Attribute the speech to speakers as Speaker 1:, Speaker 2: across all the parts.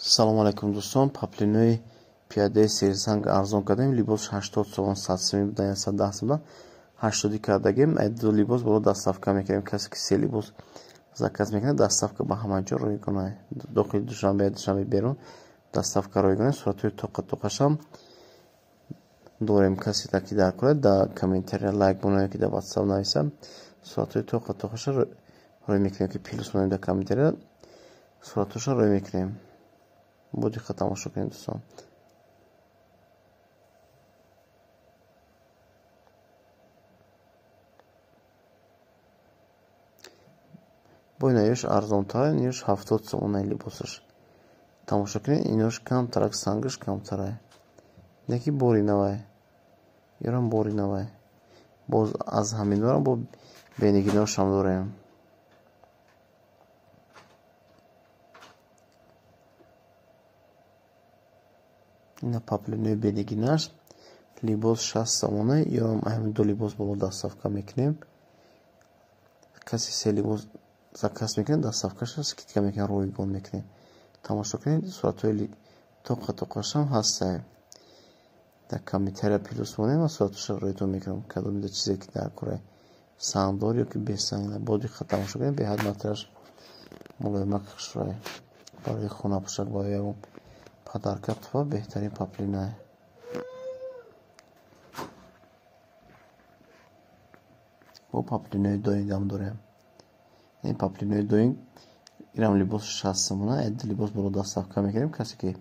Speaker 1: Салому алайкум, дӯстон. Паплинои пиадаи серсанг арзон кардем. Либос 80 сомон, 100 сомон будан, 110 сомон, 80 кардагем. Ду либос боло доставка мекунем. Касе ки се либос заказ мекунад, доставка ба ҳама ҷо ройгон, дохили Душанбе, Душанбе берун доставка ройгон. Суратҳои тоқа тоқашам дорем. Касе ки дар кунад, дар комментария лайк монад, ки дар WhatsApp нависам, суратҳои тоқа тоқаша рой мекунем, ки плюс монем, дар комментария суратҳоша рой мекунем. Бо диққат тамошо кунед, дӯстон. Бо инаёш арзонтар, инош 70 сомона либосаш. Тамошо кунед, инош камтарак, сангаш камтарай. Неки бори навай. Ёрам бори навай. Боз аз ҳаминорам бо бенигиношам дорем. Ина паплинои бенигинаш либос 60 сомона, ёрам ҳамин ду либос боло доставка мекунем. Касе се либос заказ мекунад, доставкаша скидка мекунем, ройгон мекунем. Тамошо кунед, суратҳои тоқа тоқашам ҳастае. Дар комментария плюс монем ва суратҳоша ройгон мекунам. Кадомида чизе ки дар кора сангдор ё ки бесанг, бо диққат тамошо кунед, беҳад материалаш мулоимак, хушрӯй. Барои хонапӯшак, барои ягон подарка туфа беҳтарин паплинае. Бо паплинои доингам дорем. Ин паплинои доинг инам либос 60 сомона, ду либос боло доставка мекунем. Касе ки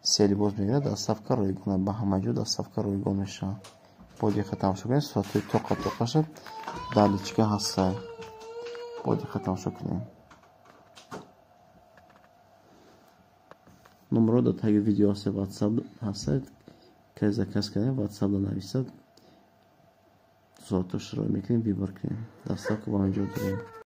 Speaker 1: се либос мегирад, доставка ройгон, ба ҳама ҷо доставка ройгон мешавад. Бо диққат тамошо кунед, суратҳои тоқа тоқаша дар личка ҳастае. Бо диққат тамошо кунед. Номерҳо дар таги видео ҳаст, WhatsApp ҳастад. Касе заказ кардем, WhatsApp-да нависад, суратҳоша рой мекунем, выбор кунем. Доставка ба ҳама ҷо дорем.